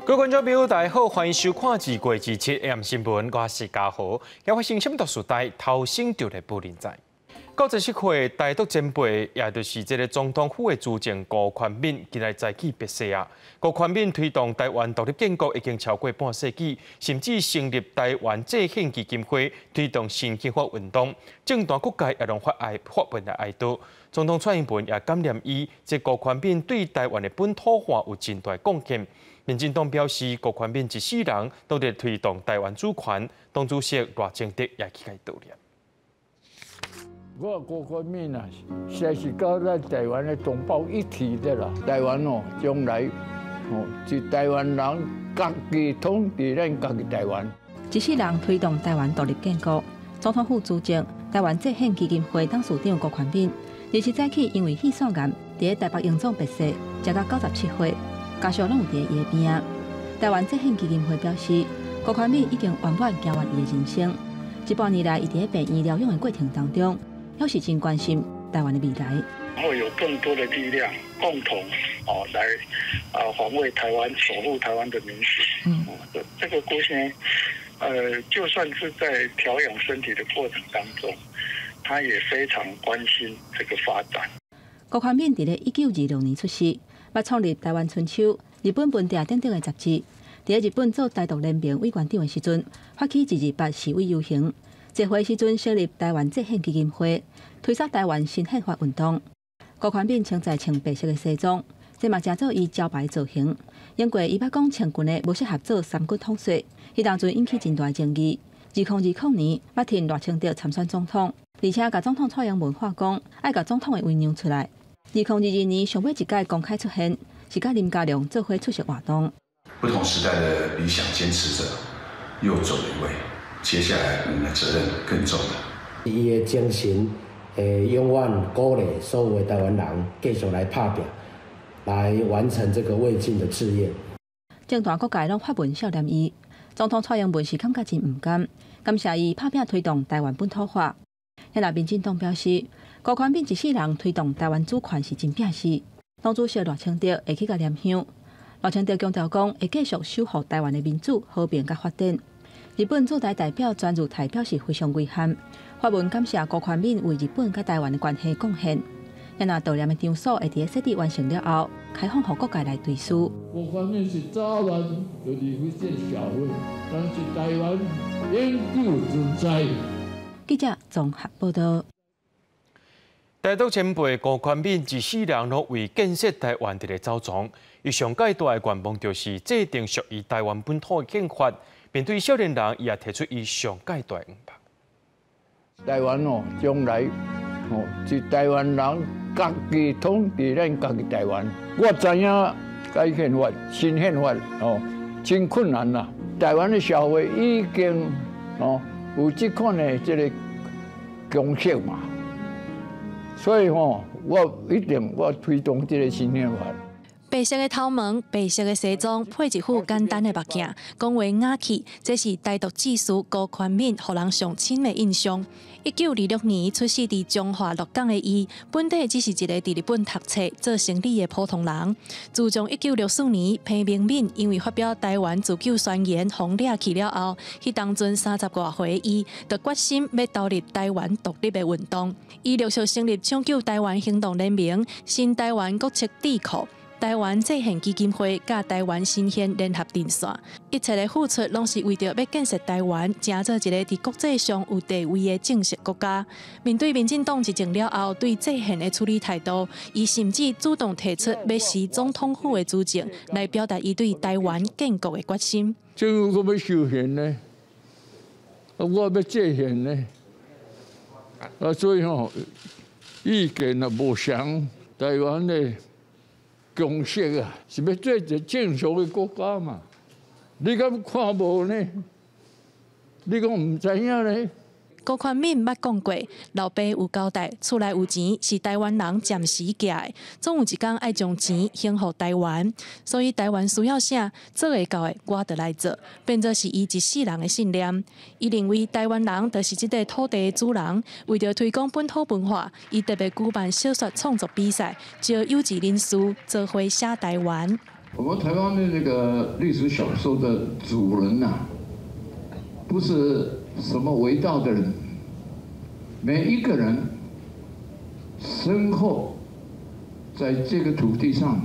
各位觀眾朋友，大家好，歡迎收看《2月27 AM 新聞》，我是嘉豪。今發生什麼大時代，頭先就來報您知。97歲台獨前輩，也就是這个總統府的資政辜寬敏，今日早起辭世啊。辜寬敏推動台灣獨立建國已經超過半世紀，甚至成立台灣制憲基金會，推動新憲法運動。政壇各界也攏發哀發文來哀悼。總統蔡英文也感念伊，這辜寬敏對台灣的本土化有真大貢獻。民進黨表示，辜寬敏一世人都佇推動台灣主權，黨主席賴清德也去共伊悼念。我辜寬敏啊，實在是佮咱台灣的同胞一體的啦。台灣哦，將來哦是台灣人家己統治咱家己台灣。一世人推動台灣獨立建國，總統府資政台灣制憲基金會董事長辜寬敏，27早起因為肺腺癌，佇台北榮總辭世，才到97歲，家屬攏有佇伊的邊仔。台灣制憲基金會表示，辜寬敏已經圓滿行完伊的人生，這半年來，伊佇咧病院療養的過程當中，表示真關心台灣的未來，然後有更多的力量共同哦來啊防衛台灣、守護台灣的民主。這個辜先生，就算是在調養身體的過程當中，他也非常關心這個發展。辜寬敏佇咧1926年出世，捌創立《台灣春秋》、日本文鼎等等的雜誌。佇咧日本做台獨聯盟委員長的時陣，發起228示威遊行。集會時陣設立台灣制憲基金會，推捒台灣新憲法運動。辜寬敏穿在穿白色的西裝，這嘛成做伊招牌造型。因過伊捌講穿裙的無適合做三軍統帥，彼當陣引起真大爭議。2020年，捌替賴清德參選總統，而且共總統蔡英文喊講，愛共總統的位讓出來。2022年上尾一擺公開出現，是佮林佳龍做伙出席活動。不同時代的理想堅持者又走了一位。接下來我們的責任更重了。伊的精神會永遠鼓勵所有的台灣人繼續來拍拚，來完成這個未竟的志業。政壇各界攏發文悼念伊，總統蔡英文是感覺真毋甘，感謝伊拍拚推動台灣本土化。遐若民進黨表示，辜寬敏一世人推動台灣主權是真拚事。黨主席賴清德會去共念香。賴清德強調講，會繼續守護台灣的民主、和平佮發展。日本駐台代表泉裕泰表示非常遺憾，發文感謝辜寬敏為日本佮台灣的關係貢獻。若悼念的場所會佇咧設置完成了後，開放予各界來追思。辜寬敏是早晚就離開這個社會，但是台灣永久存在。記者綜合報道。台獨前輩辜寬敏一世人攏為建設台灣佇咧走創，伊上蓋大的願望就是制定屬於台灣本土的憲法。面對少年人，伊也提出伊上蓋大的願望。台灣哦，將來哦是台灣人家己統治咱家己台灣。我知影改憲法、新憲法哦，真困難啦。台灣的社會已經哦有這款的這个共識嘛，所以吼，我一定我推動這个新憲法。白色的頭毛，白色的西裝，配一副簡單的目鏡，講話雅氣，這是台獨志士辜寬敏予人上深的印象。1926年出世佇彰化鹿港的伊，本底只是一个佇日本讀冊做生理的普通人。自從1964年彭明敏因為發表台灣自救宣言予掠去了後，彼當陣30外歲伊，就決心欲投入台灣獨立的運動。伊陸續成立搶救台灣行動聯盟、新台灣國策智庫、台灣制憲基金會、佮台灣新憲聯合陣線，一切的付出攏是為著欲建設台灣，成做一个佇國際上有地位的正式國家。面對民進黨執政了後對制憲的處理態度，伊甚至主動提出欲辭總統府的資政，來表達伊對台灣建國的決心。政府閣欲修憲呢，我欲制憲呢，啊，所以吼意見啊無相，台灣的共識啊，是欲做一个正常的國家嘛？你敢看無呢？你講毋知影呢？辜寬敏捌講過，老爸有交代，厝內有錢是台灣人暫時寄的，總有一工愛將錢還予台灣。所以台灣需要啥，做會到的我就來做，變做是伊一世人的信念。伊認為台灣人就是這塊土地的主人，為著推廣本土文化，伊特別舉辦小說創作比賽，招有志人士做伙寫台灣。我們台灣的那個歷史小說的主人啊，不是什麼偉大的人，每一個人身後在這個土地上，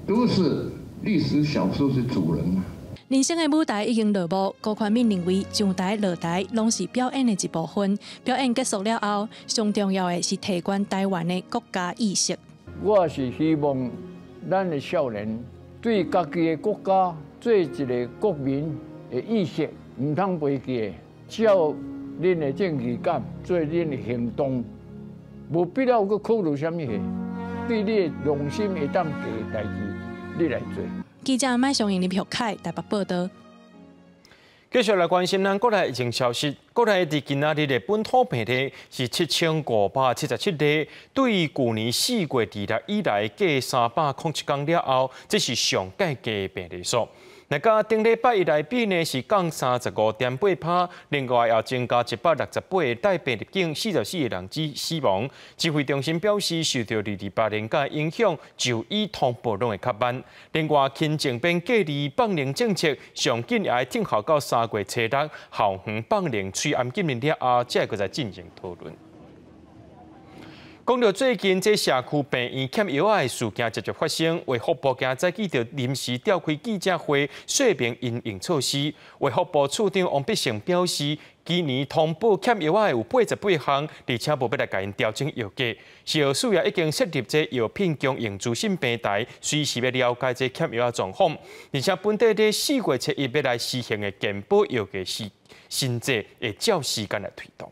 都是歷史小說的主人啊。人生的舞台已經落幕，辜寬敏認為上台落台攏是表演的一部分。表演結束了後，上重要的是提懸台灣的國家意識。我是希望咱的少年對家己的國家做一個國民的意識，毋通袂記。照恁的正義感做恁的行動，無必要閣考慮啥物事。對你的良心會當過的代誌，你來做。記者麥尚英、林玉凱台北報導。繼續來關心咱國內疫情消息。國內佇今仔日的本土病例是7577例，對舊年4月26以來過307天了後，這是上蓋低病例數。若佮頂禮拜一來比呢，是降35.8%，另外也增加168個帶病入境，44個人死亡。指揮中心表示，受著二二八連假影響，就醫通報攏會較慢。另外，輕症免隔離放靈政策，上緊也愛等候到3月初6，校園放靈喙罨禁令了後，才會閣再進行討論。講著最近這社區病院欠藥仔的事件接續發生，衛福部今早起就臨時召開記者會，說明因應措施。衛福部次長王必勝表示，今年通報欠藥仔的有88項，而且無欲來共𪜶調整藥價。食藥署也已經設立這藥品供應資訊平台，隨時欲了解這欠藥仔狀況。而且本地佇4月初1欲來施行的健保藥價新制，會照時間來推動。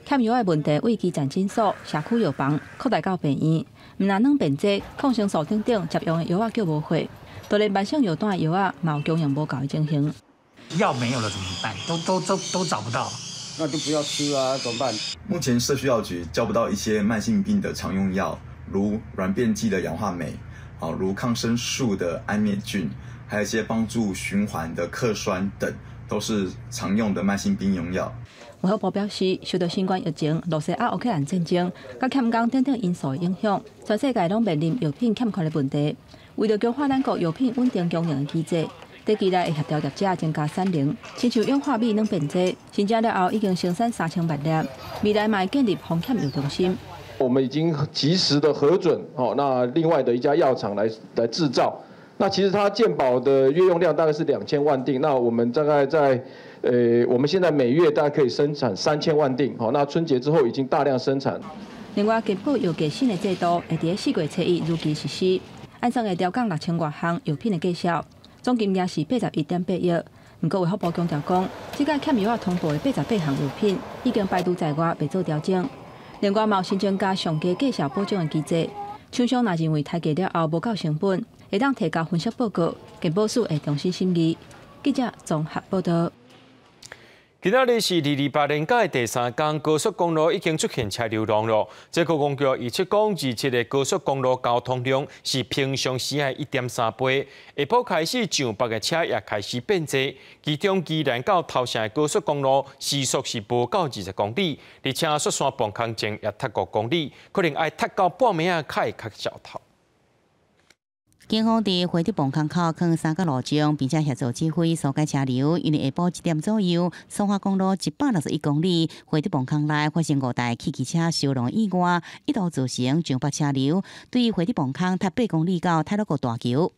欠藥的問題，為基層診所、社區藥房擴大到病院，毋但軟便劑、抗生素等等常用的藥仔叫無貨，就連慢性藥單的藥仔嘛有供應無夠的情形。藥沒有了怎麼辦？都找不到，那就不要吃啊，怎麼辦？目前社區藥局交不到一些慢性病的常用藥，如軟便劑的氧化鎂，啊，如抗生素的安滅菌，還有一些幫助循環的克酸等，都是常用的慢性病用藥。衛福部表示，受到新冠疫情、羅西亞烏克蘭戰爭、佮欠工等等因素的影響，全世界攏面臨藥品欠缺的問題。為著強化咱國藥品穩定供應的機制，短期內會協調業者增加產能，親像氧化鎂軟便劑，申請了後已經生產3000萬粒，未來嘛會建立防欠藥中心。我們已經及時的核准，哦，那另外的一家藥廠來製造。那其實它健保的月用量大概是2000萬錠，那我們大概在，我們現在每月大概可以生產3000萬錠，好，那春節之後已經大量生產。另外，健保藥價新的制度會佇4月初1如期實施，按算會調降6000外項藥品的價數，總金額是81.8億。毋過衛福部強調講，這個欠藥仔通報的88項藥品已經排除在外，袂做調整。另外，嘛有新增加上低價數保障的機制，廠商若認為抬價了後無夠成本，會當提交分析報告，健保署會重新審議。記者綜合報導。今仔日是二二八連假的第三工，高速公路已經出現車流量囉。這個公局預測講，27的高速公路交通量是平常時的1.3倍。下晡開始上北的車也開始變濟，其中宜蘭到頭城的高速公路時速是無夠20公里，而且雪山磅空前也塞5公里，可能愛塞到半暝仔才會較消透。警方佇會德磅空口囥三角路障，並且協助指揮疏解車流。因為下晡1點左右，蘇花公路161公里會德磅空內發生五台汽機車相撞意外，一度造成上北車流對會德磅空塞8公里到太魯閣大橋。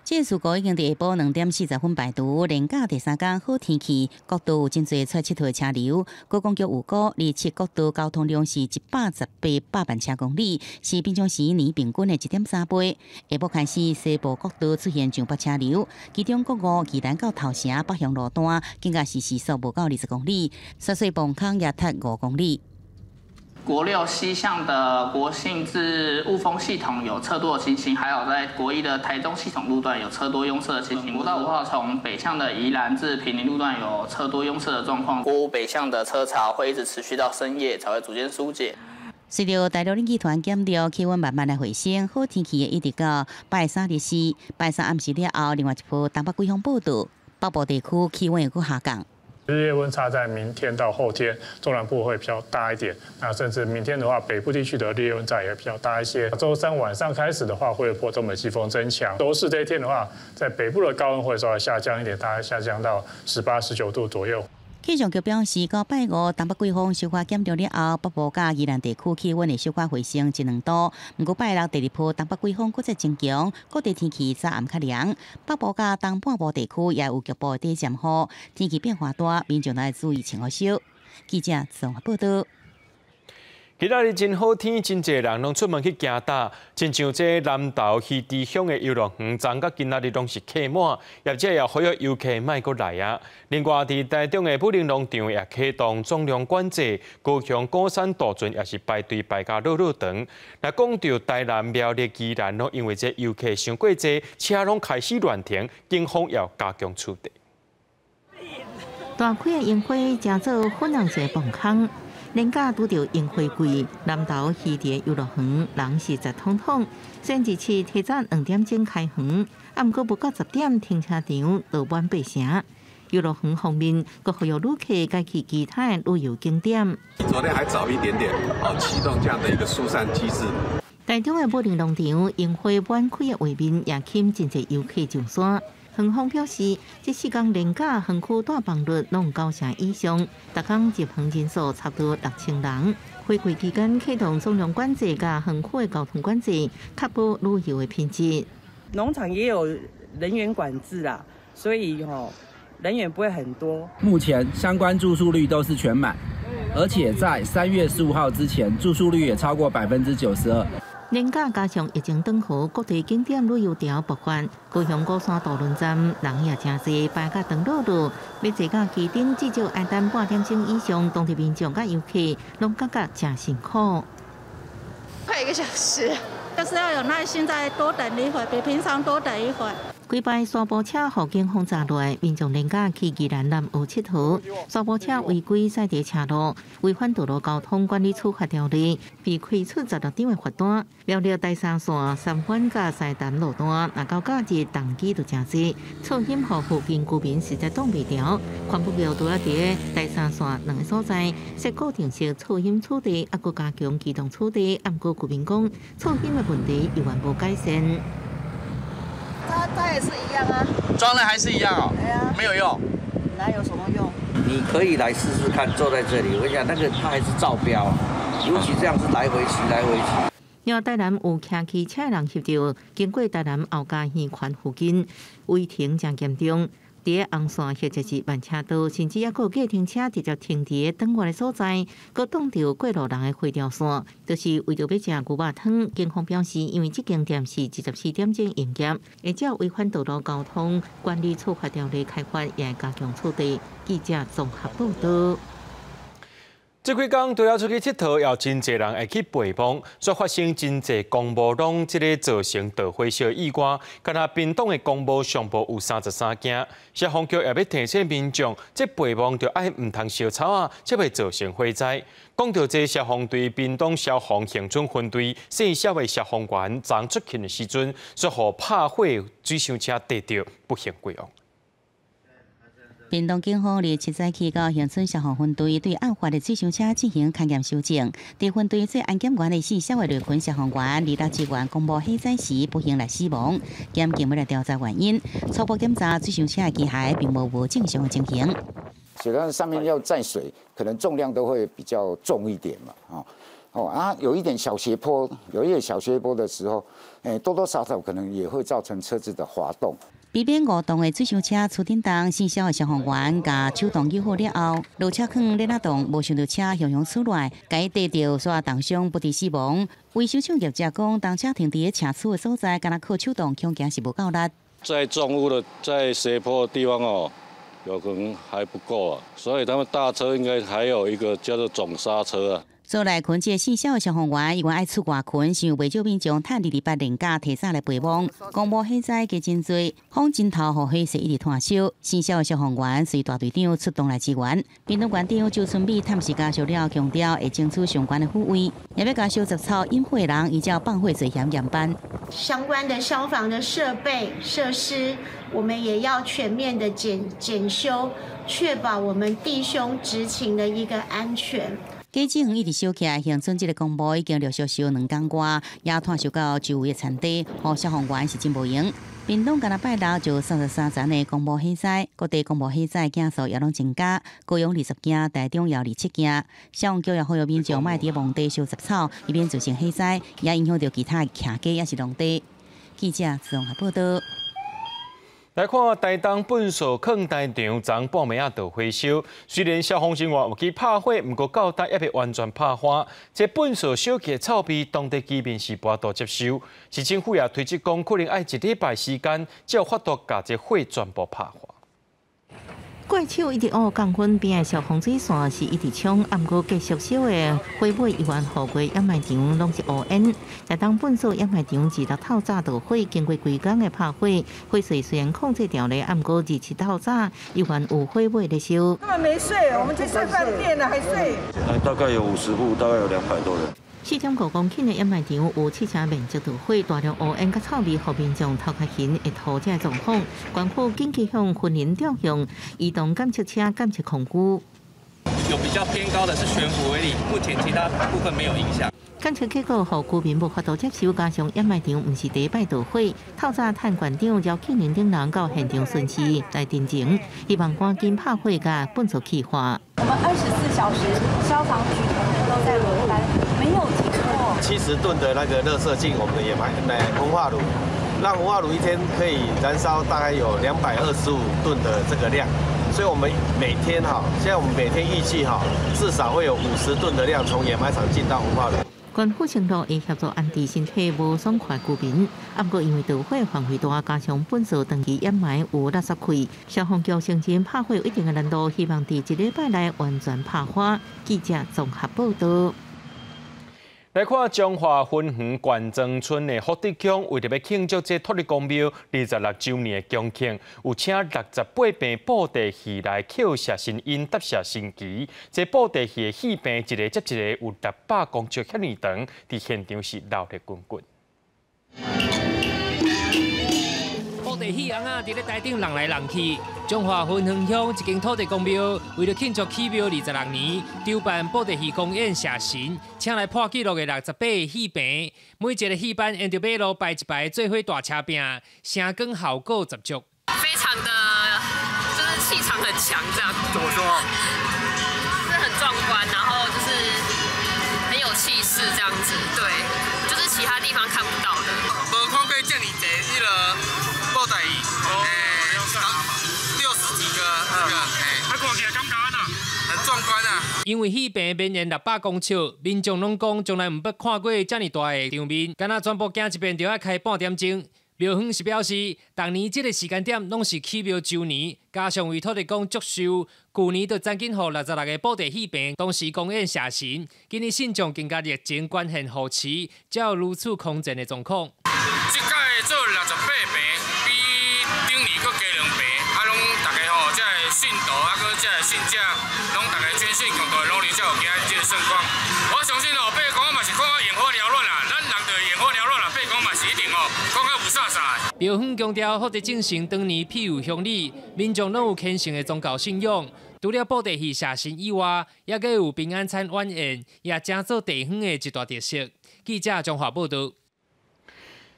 這個事故已經佇下晡2點40分排除，連假第三工好天氣，國道有真濟出來𨑨迌的車流。高公局預估，27國道交通量是118萬車公里，是平常時年平均的1.3倍。下晡開始，西部國道出現上北車流，其中國五宜蘭到頭城北向路段，更加是時速無夠20公里，雪水磅空也塞5公里。國六西向的國姓至霧峰系統有車多的情形，還有在國一的台中系統路段有車多擁塞的情形。國道5號從北向的宜蘭至坪林路段有車多擁塞的狀況。國五北向的車潮會一直持續到深夜才會逐漸疏解。隨著大陸冷氣團減弱，氣溫慢慢來回升，好天氣會一直到拜三日時，拜三暗時了後，另外一波東北季風報到，北部地區氣溫會閣下降。日夜溫差在明天到後天，中南部會比較大一點。那甚至明天的話，北部地區的日夜溫差也比較大一些。週三晚上開始的話，會有波東北季風增強。週四這一天的話，在北部的高溫會稍微下降一點，大概下降到18、19度左右。氣象局表示，到拜五東北季風小可減弱了後，北部佮宜蘭地區氣溫會小可回升一兩度。毋過拜六第二波東北季風閣再增強，各地天氣早暗較涼。北部佮東半部地區也有局部的短暫雨，天氣變化大，民眾愛注意穿予少。記者綜合報道。今仔日真好天，真濟人攏出門去行踏，親像這南投魚池鄉的遊樂園，昨佮今仔日攏是客滿，業者也呼籲遊客莫閣來啊。另外，佇台中的武陵農場也啟動總量管制，高雄鼓山渡船也是排隊排甲落落長。若講著台南、苗栗、宜蘭，攏因為這遊客傷過濟，車攏開始亂停，警方要加強取締。大開的櫻花，成做粉紅色磅空。連假拄著櫻花季，南投魚池遊樂園人是擠氡氡。雖然是提早2點鐘開園，啊，毋過無夠10點，停車場就滿八成。遊樂園方面，閣呼籲旅客改去其他的旅遊景點。昨天還早一點點，哦，啟動這樣的一個疏散機制。台中的武陵農場櫻花滿開的畫面，也吸引真濟遊客上山。園方表示，這4天連假園區帶房率攏9成以上，逐工入園人數差不多6000人。花季期間啟動總量管制佮園區的交通管制，確保旅遊的品質。農場也有人員管制啦，所以吼人員不會很多。目前相關住宿率都是全滿，而且在3月15號之前，住宿率也超過92%。連假加上疫情轉好，各地景點旅遊潮爆發。高雄鼓山渡輪站人也誠濟，排甲長囉囉。欲坐到旗頂，至少愛等半點鐘以上。當地民眾佮遊客攏感覺誠辛苦。快一個小時，就是要有耐心，再多等一會，比平常多等一會。幾擺沙埔車予警方查落來，民眾連假去宜蘭南澳𨑨迌，沙埔車違規駛佇斜路，違反道路交通管理處罰條例，被開出16張的罰單。苗栗台三線三藩佮西潭路段，若到假日重機就誠濟，噪音予附近居民實在擋袂牢。環保局除了佇台三線兩個所在設固定式噪音取締，猶閣加強機動取締，毋過居民講噪音的問題猶原無改善。他也是一樣啊，裝的還是一樣哦，對啊，沒有用，哪有什麼用？你可以來試試看，坐在這裡，我想那個他還是照飆，尤其這樣是來回騎，來回騎。另外，台南有騎機車人翕著，經過台南後家耳環附近，違停誠嚴重。佇咧紅線或者是慢車道，甚至猶閣有計程車直接停佇咧轉彎的所在，閣擋著過路人的回頭線，就是為著欲食牛肉湯。警方表示，因為這間店是24點鐘營業，會照違反道路交通管理處罰條例開罰，也會加強處理。記者綜合報道。這幾工除了出去𨑨迌，也有真濟人會去陪墓，煞發生真濟公墓攏這个造成導火燒意外。敢若屏東的公墓上無有33間，消防局也欲提醒民眾，這陪墓著愛毋通燒草仔，才袂造成火災。講著這消防隊屏東消防恆春分隊細小的消防員，昨出勤的時陣，煞予拍火水箱車硩著，不幸歸亡。屏東警方日7早起到恆春消防分隊對案發的水箱車進行勘驗搜證。佇分隊做安檢員的四小的雷群消防員，二六支援公墓火災時不幸來死亡。檢警欲來調查原因，初步檢查水箱車的機械並無正常的情形。所以它上面要載水，可能重量都會比較重一點嘛，哦啊，有一點小斜坡，有一點小斜坡的時候，多多少少可能也會造成車子的滑動。避免誤動的水箱車出振動，四小的消防員共手動救火了後，落車囥鏈仔動，無想著車雄雄出來，共伊硩著，煞重傷不治死亡。維修廠業者講，當車停佇咧斜區的所在，干焦靠手動恐驚是無夠力。在重物的在斜坡的地方哦，有可能還不夠啊，所以他們大車應該還有一個叫做總剎車啊。做內群這个姓蕭的消防員，伊原愛出外勤，是因為袂少民眾趁二二八連假提早來陪忙。公墓火災加真濟，風真透，予火勢一直湠燒。姓蕭的消防員隨大隊長出動來支援。屏東縣長周春米探視家屬了，強調會爭取上懸的撫慰，也欲共燒雜草引火的人依照放火罪嫌嚴辦。相關的消防的設備設施，我們也要全面的檢修，確保我們弟兄執勤的一個安全。假志遠一直燒起來，恆春這个公墓已經陸續燒2工外，也湠燒到周圍的田地，予消防員是真無閒。屏東干焦拜六就33層的公墓火災，各地公墓火災件數也攏增加，高雄20件，台中也27件。消防局也呼籲民眾莫佇墓地燒雜草，以免造成火災，也影響著其他徛家抑是農地。記者綜合報道。來看台東糞埽囥台場，昨半暝仔著火燒。雖然消防人員有去拍火，毋過到今猶未完全拍花。這糞埽燒起的臭味，當地居民是無法度接受。市政府也推測講，可能愛一禮拜時間，才有法度共這火全部拍花。怪手一直烏降溫，邊的消防水線是一直衝，毋過繼續燒的火尾猶原予過掩埋場攏是烏煙。台東糞埽掩埋場26透早著火，經過規工的拍火，火勢雖然控制牢咧，毋過27透早猶原有火尾咧燒。根本沒睡，我們去睡飯店了，還睡。大概有50戶，大概有200多人。4.5公頃的掩埋場有7成面積著火，大量烏煙佮臭味，予民眾頭殼痕會吐這个狀況。縣府緊急向雲林調用移動檢測車檢測空污。有比較偏高的是懸浮微粒，目前其他部分沒有影響。檢測結果，予居民無法度接受，加上掩埋場毋是第一擺著火，透早趁縣長姚慶林等人到現場巡視來陳情，希望趕緊拍火共糞埽氣化。我們24小時消防局同仁都在輪班，沒有停過。70噸的那個垃圾進我們的掩埋焚化爐，讓焚化爐一天可以燃燒大概有225噸的這個量，所以我們每天哈，現在我們每天預計哈，至少會有50噸的量從掩埋場進到焚化爐。縣府承諾會協助安置身體無爽快居民，毋過因為著火範圍大，加上糞埽長期掩埋有垃圾氣，消防局承認拍火有一定的難度，希望佇一禮拜內完全拍花。記者綜合報道。來看彰化芬園縣莊村的福德宮，為著欲慶祝這土地公廟26週年的恭慶，有請68棚布袋戲來叩謝神恩、答謝神祇。這布袋戲的戲棚一个接一个有600公尺遐爾長，佇現場是熱鬧滾滾。布袋戲尪仔佇咧台頂人來人去，彰化芬園鄉一間土地公廟為著慶祝起廟26年，籌辦布袋戲公演謝神，請來破紀錄的68個戲棚，每一个戲班沿著馬路排一排做伙大車拚，聲光效果十足。非常的，就是氣場很強，這樣。怎麼說？是很壯觀，然後就是很有氣勢，這樣子，對，就是其他地方看不到的。無看過這麼濟，彼个布袋戲，60幾個，這個，啊，看起來感覺按怎？很壯觀啊！因為戲棚綿延600公尺，民眾攏講從來毋捌看過這麼大的場面，敢若全部行一遍就愛開半點鐘。廟方是表示，逐年這个時間點攏是起廟周年，加上為土地公祝壽，舊年就趕緊予66個布袋戲棚同時公演謝神，今年信眾更加熱情捐獻護持，才有如此空前的狀況。這屆做68棚，比頂年閣加2棚，啊，攏大家吼，這个信徒啊，閣這个信者，攏大家捐獻共同的努力，才有今仔這个盛況。我相信吼，伯公嘛是看甲眼花繚亂啦，咱人就眼花繚亂啦，伯公嘛是一定吼，看甲霧煞煞。廟方強調，福德正神當年庇佑鄉里，民眾攏有虔誠的宗教信仰。除了布袋戲謝神以外，猶閣有平安餐晚宴，也成做地方的一大特色。記者彰化報道。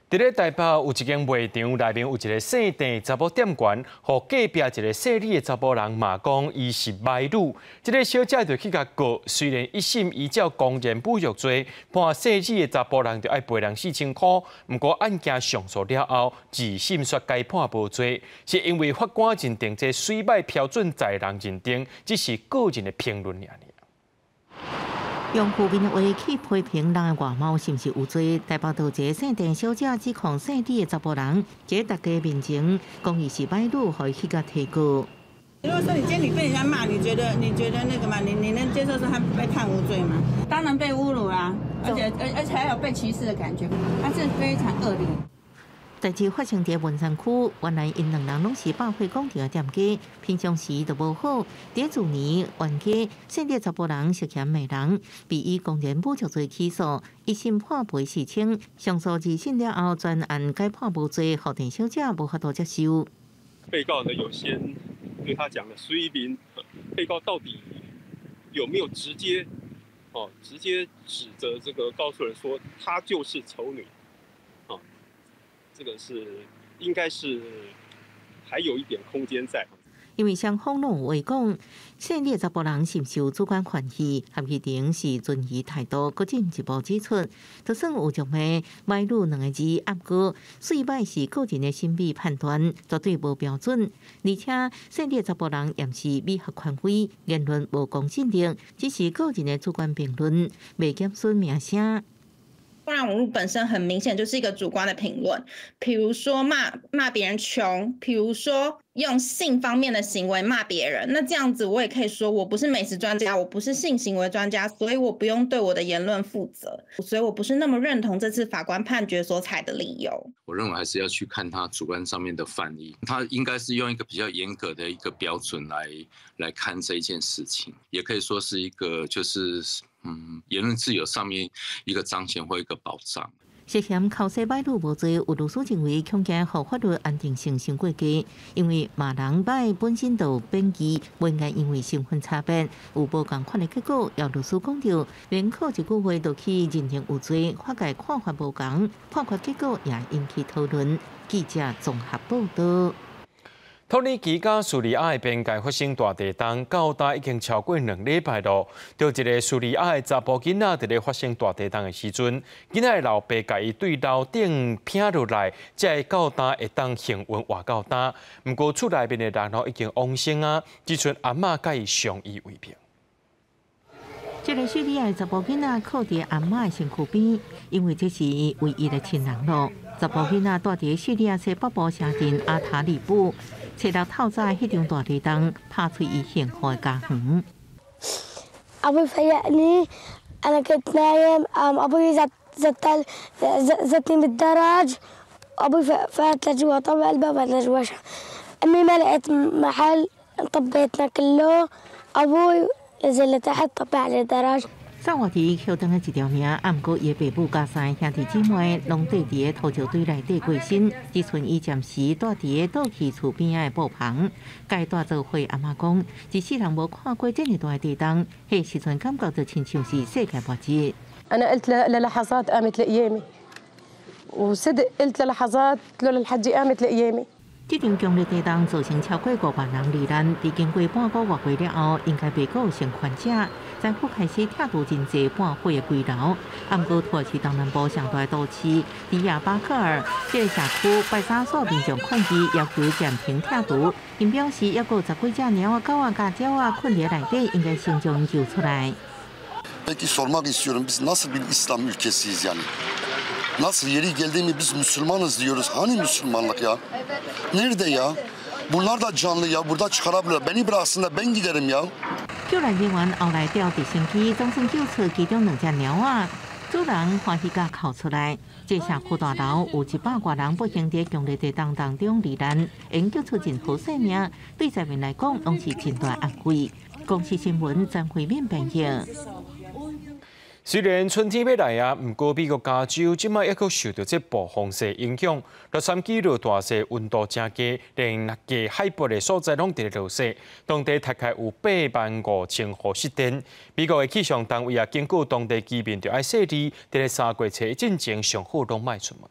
佇咧台北有一間賣場內面有一个姓鄭的查某店員，予隔壁一个姓李的查埔人罵講伊是巫女。這个小姐就去共告，雖然一審依照公然侮辱罪判姓李的查埔人就愛賠人4000箍，毋過案件上訴了後，二審煞改判無罪，是因為法官認定這水䆀標準載人認定，只是個人的評論爾。用負面的話去批評人的外貌是毋是有罪？台北有一个姓鄭小姐指控姓李的查埔人，佇大家面前講伊是䆀女，予伊去共提告。如果說你今天你被人家罵，你覺得那個嘛？你能接受說他被判無罪嗎？當然被侮辱啦，而且還有被歧視的感覺，他是非常惡劣。代誌發生佇文山區，原來𪜶兩人攏是百貨廣場的店家，平常時就無好。佇去年冤家，細膩查埔人涉嫌罵人，被以公然侮辱罪起訴，一審判賠4000，上訴二審了後，全案改判無罪，予鄭小姐無法度接受。被告呢有先對他講了水面，被告到底有沒有直接指責這個告訴人說她就是醜女？這個是應該是還有一點空間在。因為雙方攏有話講，細膩查埔人是毋是有主觀嫌疑，合議庭是存疑態度，閣進一步指出，就算有辱罵歹女兩个字，毋過媠歹是個人的審美判斷，絕對無標準。而且細膩查埔人也毋是美學權威，言論無公信力，只是個人的主觀評論，袂減損名聲。公然侮辱本身很明顯就是一個主觀的評論，譬如說罵別人窮，譬如說用性方面的行為罵別人，那這樣子我也可以說我不是美食專家，我不是性行為專家，所以我不用對我的言論負責，所以我不是那麼認同這次法官判決所採的理由。我認為還是要去看他主觀上面的犯意，他應該是用一個比較嚴格的一個標準來看這一件事情，也可以說是一個就是言論自由上面一個彰顯或一個保障。涉嫌剾洗歹女無罪，有律師認為恐驚予法律安定性傷過低，因為罵人歹本身就有貶義，袂應該因為身份差別有無仝款的結果。有律師講著，免靠一句話就去認定有罪，法界看法無仝，判決結果也引起討論。記者綜合報道。土耳其佮敘利亞的邊界發生大地動，到今已經超過2禮拜咯。就一个敘利亞的查埔囡仔佇咧發生大地動的時陣，囡仔的老爸共伊對樓頂拚落來，才會到今會當幸運活到今。毋過厝內面的人攏已經往生啊，只賰阿嬤佮伊相依為命。這个敘利亞的查埔囡仔靠佇阿嬤的身軀邊，因為這是伊唯一的親人咯。查埔囡仔蹛佇敘利亞西北部城鎮阿塔利布。初六透早，彼場大地動拍碎伊幸福的家園。 أبوي فيقني أنا كنت نايم قام أبوي زت زت زتني بالدرج أبوي فات لجوا طبق الباب فات لجوا أمي ما لقيت محل طبيتنا كله أبوي نزل لتحت طبق على الدرج。走活佇橋頂的一條命，毋過伊的爸母佮三个兄弟姊妹攏綴佇個土石堆內底過身，只賰伊暫時蹛佇個倒去厝邊仔的布棚。共伊蹛做伙阿嬤講，一世人無看過這爾大的地動，彼時陣感覺就親像是世界末日。 أنا قلت للحظات قامت القيامة وصدق قلت للحظات لولا الحجي قامت القيامة。這場強烈地動造成超過5萬人罹難，佇經過半個月了後，應該袂閣有生還者。政府開始拆除真濟半毀的危樓，毋過土耳其東南部上大都市迪亞巴克爾這个社區拜三煞民眾抗議，要求暫停拆除。𪜶表示，猶閣有十幾隻貓仔、狗仔、佮鳥仔睏佇內底，應該先將𪜶救出來。 Peki sormak istiyorum biz nasıl bir İslam ülkesiyiz yani? Nasıl yeri geldi mi biz Müslümanız diyoruz. Hani Müslümanlık ya? Nerede ya? Bunlar da canlı ya. Burada çıkarabilir. Beni bıraksın da ben giderim ya. 救援人員後來調直升機，總算救出其中兩隻貓仔，主人歡喜共哭出來。這社區大樓有100外人不幸佇強烈地動當中罹難，會救出任何性命，對災民來講攏是真大安慰。公視新聞曾慧敏編譯。雖然春天欲來啊，毋過美國加州這擺猶閣受著這暴風雪影響，洛杉磯落大雪，溫度誠低，連低海拔的所在攏佇咧落雪，當地大概有85,000戶失電。美國的氣象單位也警告當地居民，著愛細膩，佇咧3月初進前上好攏莫出門。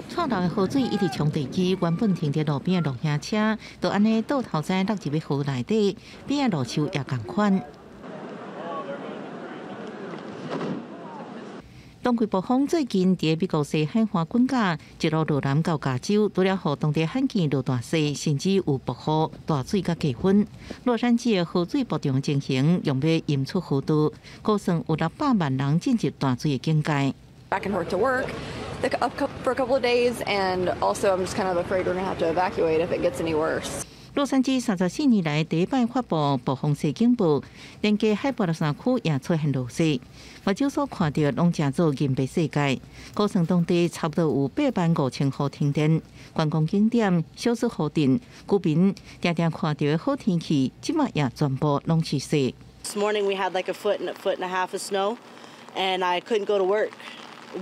錯流的河水一直衝地基，原本停佇路邊的露營車，就按呢倒頭栽落入去河內底，邊仔路樹也仝款。冬季暴風最近佇美國西海岸滾架，一路落南到加州，除了予當地罕見落大雪，甚至有暴雨、大水佮低溫。洛杉磯的河水暴漲情形，用欲淹出河道，估算有600萬人進入大水的警戒。 Back and forth to work for a couple of days, and also I'm just kind of afraid we're gonna have to evacuate if it gets any worse. 洛杉磯34年來第一擺發布暴風雪警報，連加海拔63區也出現落雪。目睭所看著攏成做銀白世界。高城當地差不多有8萬5千戶停電，觀光景點小雪湖鎮居民定定看著的好天氣，這馬也全部攏是雪。 This morning we had like a foot and a foot and a half of snow, and I couldn't go to work.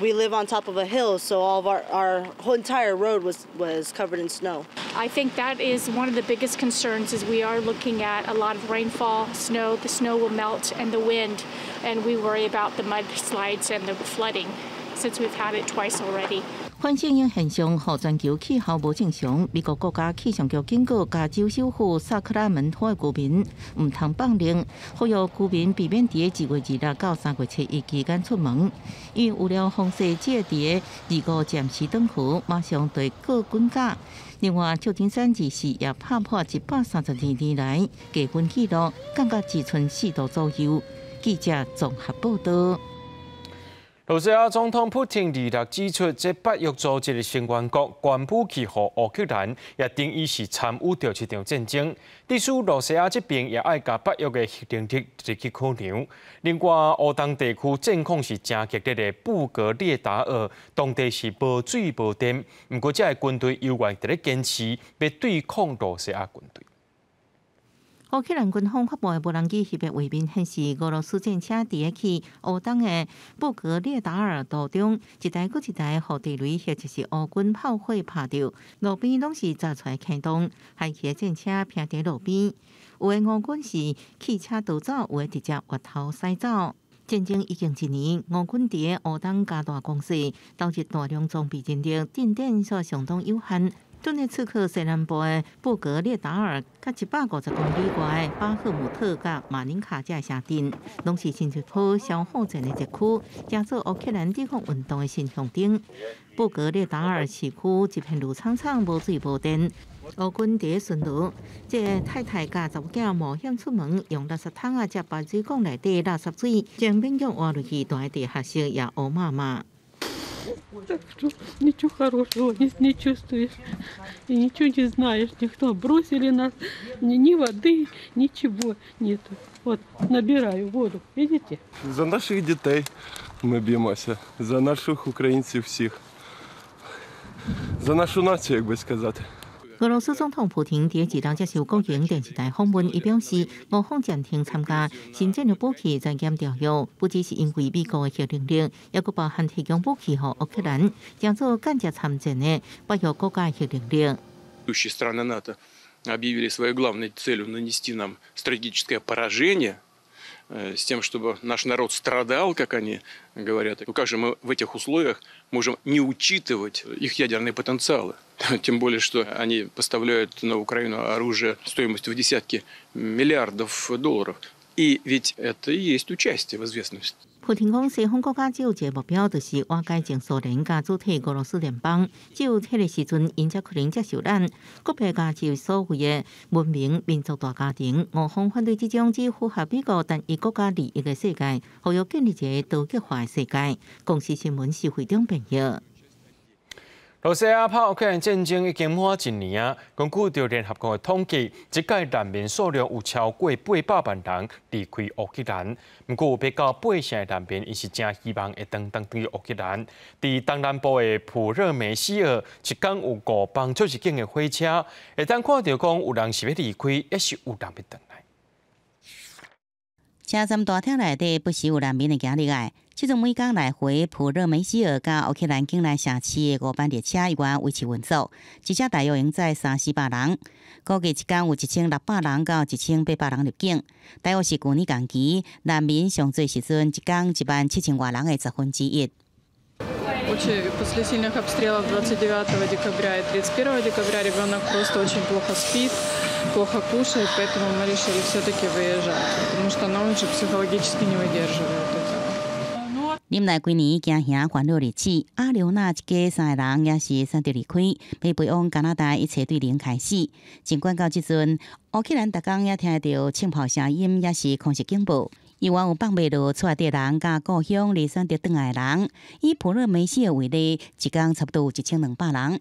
We live on top of a hill, so all of our whole entire road was covered in snow. I think that is one of the biggest concerns is we are looking at a lot of rainfall, snow. The snow will melt and the wind, and we worry about the mudslides and the flooding since we've had it twice already. 反聖嬰現象，予全球氣候無正常。美國國家氣象局警告加州首府薩克拉門托的居民，毋通放冷，呼籲居民避免佇2月26到3月7日期間出門。因為有了風雪，這個佇25暫時轉雨，馬上就會閣滾假。另外，舊金山24也拍破132年來低溫紀錄，降到只賰4度左右。記者綜合報道。羅西亞總統普廷26指出，這北約組織的成員國捐武器予烏克蘭，也等於是參與著這場戰爭。致使羅西亞這邊也愛共北約的核能力入去考量。另外，烏東地區戰況是誠激烈的布格列達爾，當地是無水無電，毋過這个軍隊猶原佇咧堅持欲對抗羅西亞軍隊。烏克蘭軍方發布的無人機翕的畫面顯示，俄羅斯戰車佇去烏東的布格列達爾途中，一台閣一台予地雷或者是烏軍炮火拍著，路邊攏是鑿出來坑洞，開去的戰車停佇路邊。有的烏軍是棄車逃走，有的直接越頭駛走。戰爭已經一年，烏軍佇烏東加大攻勢，投入大量裝備人力，進展卻相當有限。頓涅茨克西南部的布格列達爾，佮150公里外的巴赫姆特佮馬林卡這城鎮，攏是新一波消耗戰的熱區，成做烏克蘭抵抗運動的新象徵。布格列達爾市區一片綠蒼蒼，無水無電。烏軍佇巡邏，這个太太佮查某囝冒險出門，用垃圾桶仔接排水管內底垃圾水，將勉強活落去，蹛佇地下室也烏麻麻。 Ничего хорошего не чувствуешь и ничего не знаешь. Никто бросили нас, ни воды, ничего нету. Вот набираю воду, видите? За наших дітей ми б'ємося, за наших українців всіх, за нашу націю, як би сказати. 俄羅斯總統普廷佇二日接受國營電視台訪問，伊表示，俄方暫停參加新戰略武器裁減條約，不只是因為美國的核能力，猶閣包含提供武器予烏克蘭，成做間接參戰的北約國家核能力。 Страны НАТО объявили своей главной целью нанести нам стратегическое поражение, с тем, чтобы наш народ страдал, как они говорят. Ну как же мы в этих условиях можем не учитывать их ядерные потенциалы? Тем более, что они поставляют на Украину оружие стоимостью в десятки миллиардов долларов. И ведь это и есть участие в известном 普廷講，西方國家只有一个目標，就是瓦解前蘇聯佮主體俄羅斯聯邦。只有彼个時陣，𪜶才可能接受咱國別加入所謂的文明民族大家庭。俄方反對這種只符合美國單一國家利益的世界，呼籲建立一个多極化的世界。公視新聞是會長編譯。羅西亞拍烏克蘭戰爭已經滿一年啊！根據著聯合國的統計，這屆難民數量有超過800萬人離開烏克蘭。毋過有欲到8成的難民，𪜶是誠希望會當轉轉烏克蘭。佇東南部的普熱梅希爾，一工有五班出入境的火車，會當看著講有人是欲離開，抑是有人欲轉來。車站大廳內底不時有難民會行入來。這陣每工來回普熱梅希爾佮烏克蘭境內城市的五班列車，依然維持運作，一車大約會載三四百人。估計一工有1600人到1800人入境，大約是舊年同期難民上濟時陣，一工1萬7千外人的1/10。 Очень после сильных обстрелов 29 декабря и 31 декабря ребенок просто очень плохо спит, плохо кушает, поэтому мы решили все-таки выезжать, потому что она уже психологически не выдерживает этого. 忍耐幾年驚嚇煩惱日子，阿劉娜一家三个人也是選擇離開，欲飛往加拿大，一切對零開始。儘管到這陣，烏克蘭逐工也聽著槍炮聲音，也是空襲警報。猶原有放袂落厝內底人佮故鄉而選擇轉來的人。以普熱梅希爾為例，一工差不多有1200人。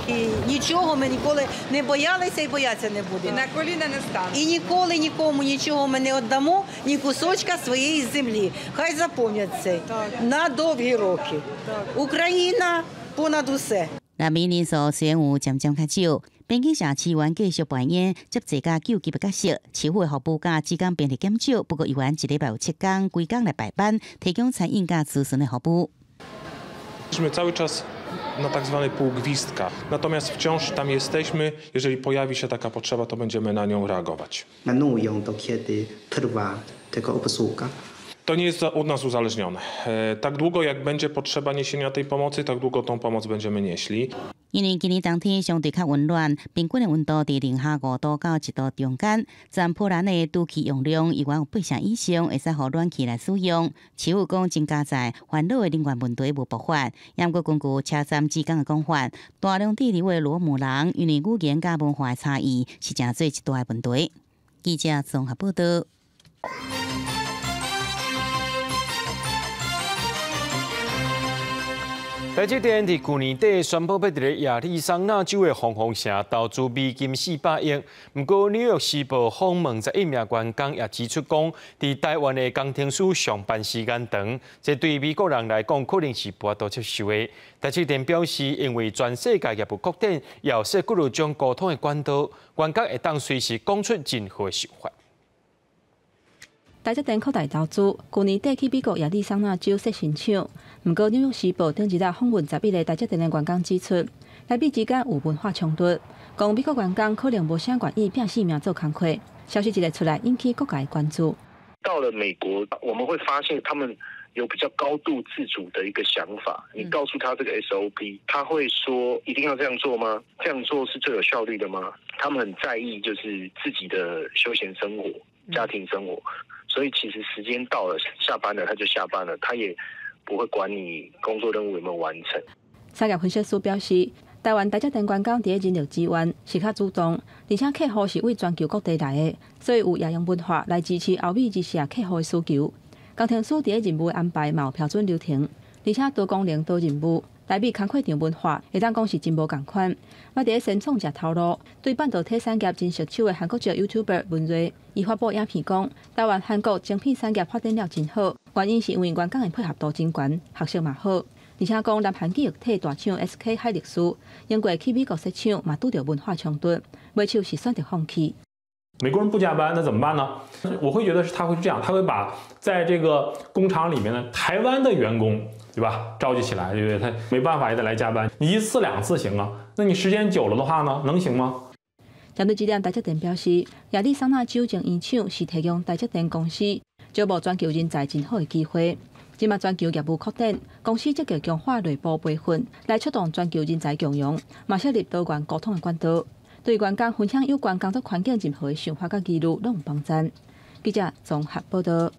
І нічого ми ніколи не боялися і боятися не будемо. І на коліна не станемо. І ніколи нікому нічого ми не віддамо, ні кусочка своєї землі. Хай запомнять це на довгі роки. Україна понад усе. 难民人数雖然有漸漸較少，邊境社區員繼續扮演接濟佮救急的角色，市府的服務佮志工兵力減少，不過猶原一禮拜有7工，規工來排班，提供餐飲佮諮詢的服務。 Jesteśmy cały czas na tak zwanej pół gwizdka. Natomiast wciąż tam jesteśmy. Jeżeli pojawi się taka potrzeba, to będziemy na nią reagować. Planują, do kiedy trwa tego obsługa? To nie jest od nas uzależnione. Tak długo jak będzie potrzeba niesienia tej pomocy, tak długo tą pomoc będziemy nieśli. 因為今年冬天相對較溫暖，平均的溫度佇零下5度到1度中間。全波蘭的氈氣容量猶原有8成以上，會使予暖氣來使用。市府講增加在煩惱的能源問題無爆發，毋過根據車站職工的講法，大量滯留的羅姆人因為語言佮文化的差異，是誠做一大的問題。記者綜合報道。台積電佇去年底宣布欲佇咧亞利桑那州的鳳凰城投資美金400億。毋過，紐約時報訪問11名員工，也指出講，佇台灣的工程師上班時間長，這對美國人來講可能是無法度接受的。台積電表示，因為全世界業務擴展，也有設幾若種溝通的管道，員工會當隨時講出任何想法。台積電擴大投資，去年底去美國亞利桑那州設新廠。毋過，紐約時報頂一日訪問11個台積電的員工指出，台美之間有文化衝突，講美國員工可能無啥願意拚性命做工課。消息一个出來，引起各界關注。到了美國，我們會發現他們有比較高度自主的一個想法。你告訴他這個 SOP，他會說一定要這樣做嗎？這樣做是最有效率的嗎？他們很在意就是自己的休閒生活、家庭生活。所以其實時間到了，下班了他就下班了，他也不會管你工作任務有沒有完成。產業分析師表示，台灣台積電員工佇咧人力資源是較主動，而且客戶是為全球各地來的，所以有夜用文化來支持歐美日系客戶的需求。工程師佇咧任務的安排嘛有標準流程，而且多功能多任務，台美工課場文化會當講是真無仝款。嘛佇咧新創者頭路，對半導體產業真熟手的韓國籍 YouTuber 文瑞，伊發布影片講，台灣韓國晶片產業發展了真好，原因是因為員工的配合度真懸，學識嘛好，而且講南韓記憶體大廠 SK 海力士，英國去美國設廠嘛拄著文化衝突，尾手是選擇放棄。美國人不加班，那怎麼辦呢？我會覺得是他會是這樣，他會把在這個工廠裡面的台灣的員工，對吧，召集起來，對不對？他沒辦法也得來加班。你一次兩次行啊，那你時間久了的話呢，能行嗎？針對這點，台積電表示，亞利桑那州晶圓廠是提供台積電公司招募全球人才真好的機會。這馬全球業務擴展，公司積極強化內部培訓，來促動全球人才共融，嘛設立多元溝通的管道。對員工分享有關工作環境任何的想法佮疑慮，攏有幫助。記者綜合報道。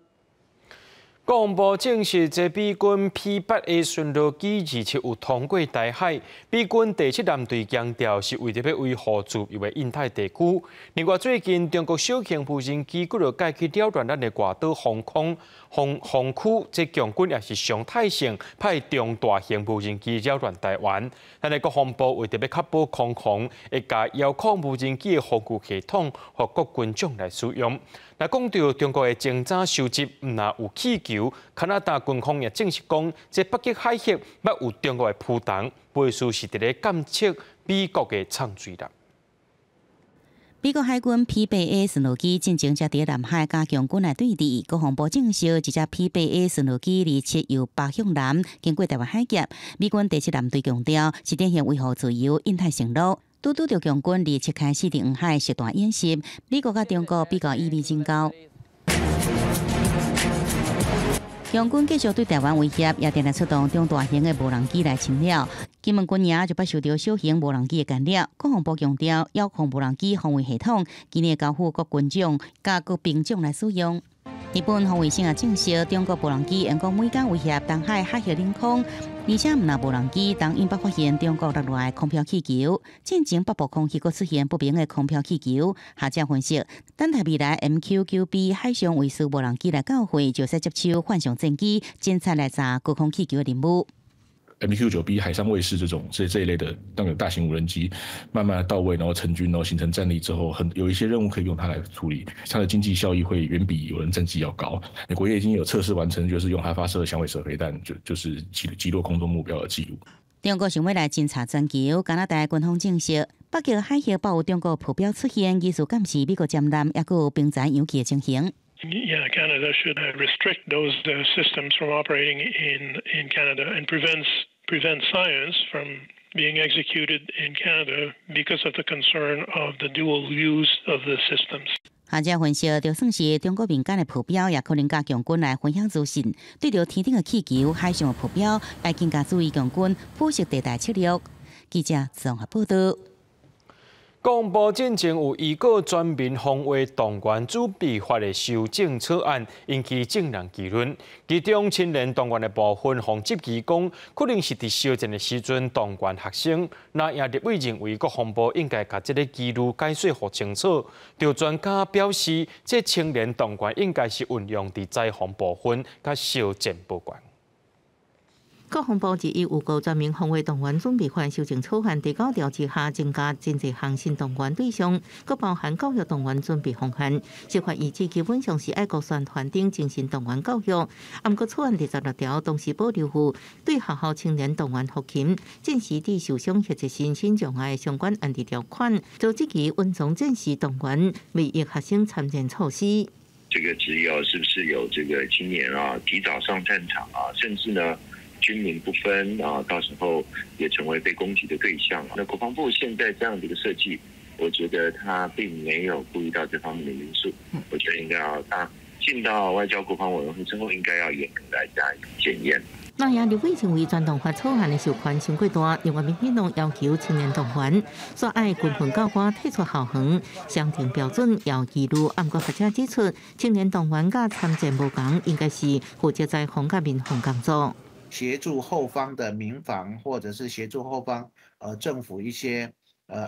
國防部證實，這美軍 P-8A 巡邏機27有通過台海。美軍第七艦隊強調，是為著欲維護自由的印太地區。另外，最近中國小型無人機閣落蓋去擾亂咱的外島防空防區，這共軍也是常態性派中大型無人機擾亂台灣。咱的國防部為著欲確保空防，會共遙控無人機的防禦系統，予各軍種來使用。若講著中國的偵察收集，毋若有氣球，加拿大軍方也證實講，這北極海域捌有中國的浮動，背書是佇咧監測美國的藏水艦。美國海軍 P-8A 巡邏機進前才佇南海佮共軍來對峙，國防部證實，這隻 P-8A 巡邏機27由北向南經過台灣海峽，美軍第七艦隊強調是典型維護自由印太線路。拄拄著共軍27開始佇黃海實彈演習，美國佮中國比較意味真高。共軍繼續對台灣威脅，也定定出動中大型的無人機來侵擾。金門軍營就捌受著小型無人機的干擾。國防部強調，遙控無人機防衛系統今年交付各軍種、佮各兵種來使用。日本防衛省也證實，中國無人機用講每工威脅東海海峽領空，而且毋若無人機，當𪜶捌發現中國落來的空飄氣球，進前北部空域閣出現不明的空飄氣球。學者分析，等待未來 MQ-9B 海上衛士無人機來交會，就使接手反常戰機偵察來查高空氣球的任務。MQ-9B 海上衛士這種這一類的那個大型無人機，慢慢的到位，然後成軍，然後形成戰力之後，很有一些任務可以用它來處理，它的經濟效益會遠比有人戰機要高。美國也已經有測試完成，就是用它發射響尾蛇飛彈，就是擊落空中目標的記錄。中國想欲來偵查全球，加拿大軍方證實，北極海域爆有中國浮標出現，疑似敢是美國艦艦，抑閣有兵船揚棄的情形。 Yeah, Canada should restrict those systems from operating in Canada and prevent science from being executed in Canada because of the concern of the dual use of the systems. 學者分析，就算是中國民間的浮標，也可能佮共軍來分享資訊。對著天頂的氣球、海上的浮標，愛更加注意共軍灰色地帶策略。記者綜合報道。國防部進前有預告全民防衛動員準備法的修正草案，引起眾人議論。其中青年動員的部分，予質疑講，可能是佇相戰的時陣動員學生。那也立委認為國防部應該共這个疑慮解說予清楚。著專家表示，這青年動員應該是運用佇災防部分，佮相戰無關。國防部日預告全民防衛動員準備法修正草案第九條之下，增加真濟項新動員對象，閣包含教育動員準備方案。釋法意旨基本上是愛國宣傳等精神動員教育。啊，毋過草案第16條同時保留有對學校青年動員後勤、戰時佇受傷或者身心障礙相關安置條款，遭質疑隱藏戰時動員未益學生參戰措施。這個質疑是不是有這個青年啊提早上戰場啊，甚至呢？軍民不分啊，到時候也成為被攻擊的對象。那國防部現在這樣的一個設計，我覺得他並沒有顧慮到這方面的因素。我覺得應該要大進到外交國防委員會之後，應該要嚴格來加以檢驗。那也立委認為全動法草案的授權傷過大，另外民進黨要求青年動員，煞愛軍訓教官退出校園，相定標準有疑慮。毋過學者指出，青年動員佮參戰無仝，應該是負責災防佮民防工作。協助後方的民防，或者是協助後方政府一些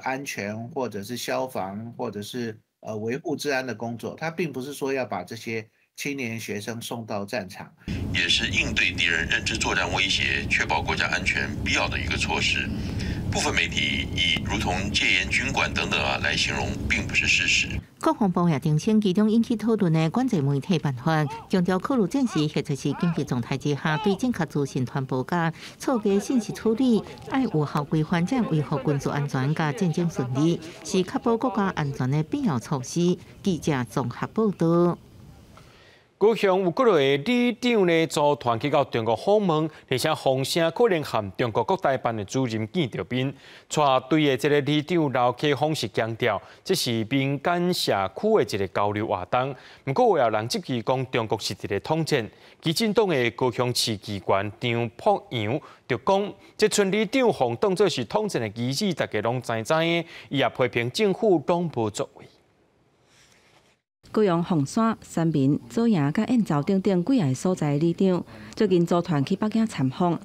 安全，或者是消防，或者是維護治安的工作。他並不是說要把這些青年學生送到戰場，也是應對敵人認知作戰威脅、確保國家安全必要的一個措施。部分媒體以如同戒嚴軍管等等啊來形容，並不是事實。國防部也澄清，其中引起討論的管制媒體辦法，強調考慮戰時或者是緊急狀態之下，對正確資訊傳播佮錯誤信息處理，愛有效規範，才維護軍事安全佮戰爭順利，是確保國家安全的必要措施。記者綜合報道。高雄有幾个里長呢，組團去到中國訪問，而且風聲可能和中國國台辦的主任見著面。帶隊的這个里長劉啟峰是強調，這是民間社區的一个交流活動。毋過有人質疑講中國是佇咧統戰。基進黨的高雄市議員張博洋就講，這村里長予當做是統戰的棋子，大家攏知知的。伊也批評政府攏無作為。高雄鳳山、三民、左營佮燕巢等等幾个所在的里長，最近組團去北京參訪。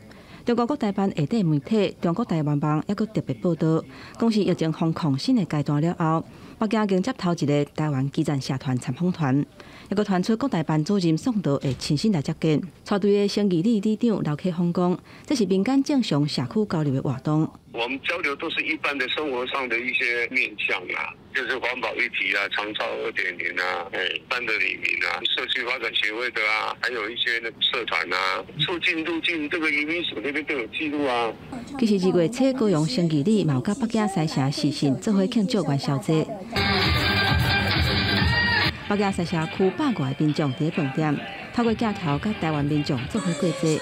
中國國台辦下底媒體中國台灣網猶閣特別報導，講是疫情封控新的階段了後，北京已經接頭一个台灣基層社團參訪團，猶閣傳出國台辦主任宋濤會親身來接見。帶隊的新義里里長劉啟峰講，這是民間正常社區交流的活動。我們交流都是一般的生活上的一些面向啊，就是環保議題啊、長照2.0啊、一般的里民啊、社區發展協會的啊，還有一些社團啊，出境入境這個移民署那邊都有記錄啊。其實2月初，高雄新義里嘛有佮北京西城視訊做伙慶祝元宵節。北京西城區百外民眾佇咧飯店，透過鏡頭佮台灣民眾做伙過節。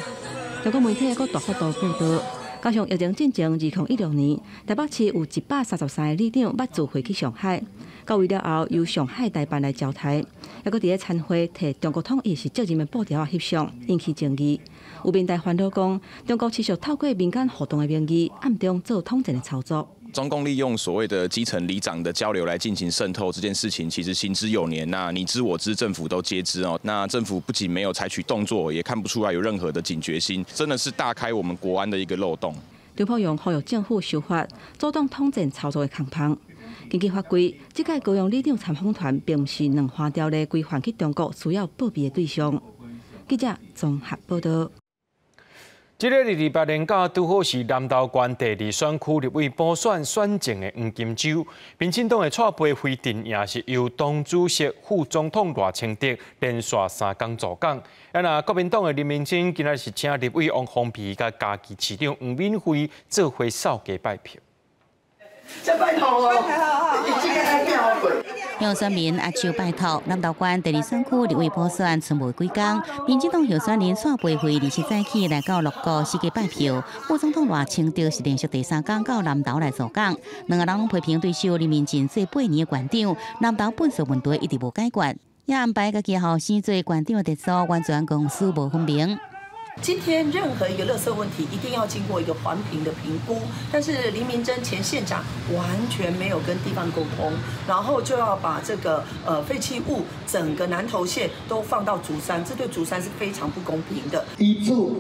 中國媒體閣大幅度報導。加上疫情進前，2016年，台北市有133个里長捌自費去上海，到位了後由上海台辦來招待，猶閣佇咧餐會提中國統一是責任的布條仔翕相，引起爭議。有民代煩惱講，中國持續透過民間活動的名義，暗中做統戰的操作。中共利用所謂的基層里長的交流來進行滲透這件事情，其實行之有年。那你知我知，政府都皆知哦。那政府不僅沒有採取動作，也看不出來有任何的警覺心，真的是大開我們國安的一個漏洞。張博洋呼籲政府修法，阻擋統戰操作的空縫。根據法規，這屆高雄里長參訪團並毋是兩項條例規範去中國需要報備的對象。記者綜合報導。這个二二八連假拄好是南投縣第二選區立委補選選前的黃金週，民進黨的蔡培慧陣營是由黨主席、副總統賴清德連續三工助講。啊，若國民黨的林明溱今仔是請立委王鴻薇佮嘉義市長黃敏惠做伙掃街拜票。這拜託哦，向選民握手拜託，南投縣第二選區立委補選賰無幾工，民進黨候選人蔡培慧二十早起來到鹿谷四界拜票，副總統賴清德是連續第三工到南投來助講，兩个人攏批評對手林明溱做八年的縣長，南投糞埽問題一直無解決，也安排家己後生做縣長的特助，完全公私無分明。今天任何一個垃圾問題，一定要經過一個環評的評估，但是林明溱前縣長完全沒有跟地方溝通，然後就要把這個廢棄物整個南投縣都放到竹山，這對竹山是非常不公平的。伊做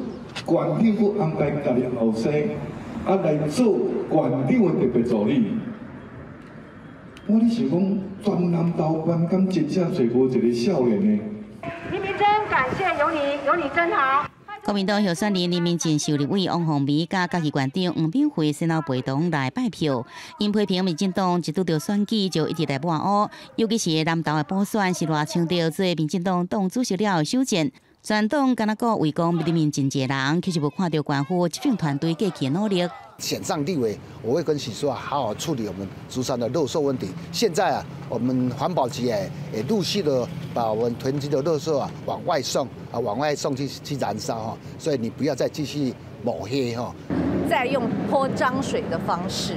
縣長，閣安排家己後生啊來做縣長的特別助理，我咧想講，全南投縣敢真正揣無一個少年的？林明溱，感謝有你，有你真好。國民黨候選人林明溱受立委王鴻薇佮嘉義縣長黃敏惠先後陪同來拜票，𪜶批評民進黨一拄著選舉就一直來抹烏，尤其是南投的補選是賴清德做民進黨黨主席了後首戰，全黨敢若閣圍攻林明溱一个人，其實無看著縣府執政團隊過去的努力。選上立委，我會跟許淑華好好處理我們竹山的垃圾問題。現在啊，我們環保局也陸續的把我們囤積的垃圾啊往外送啊，往外送去燃燒哈。所以你不要再繼續抹黑哈。再用潑髒水的方式，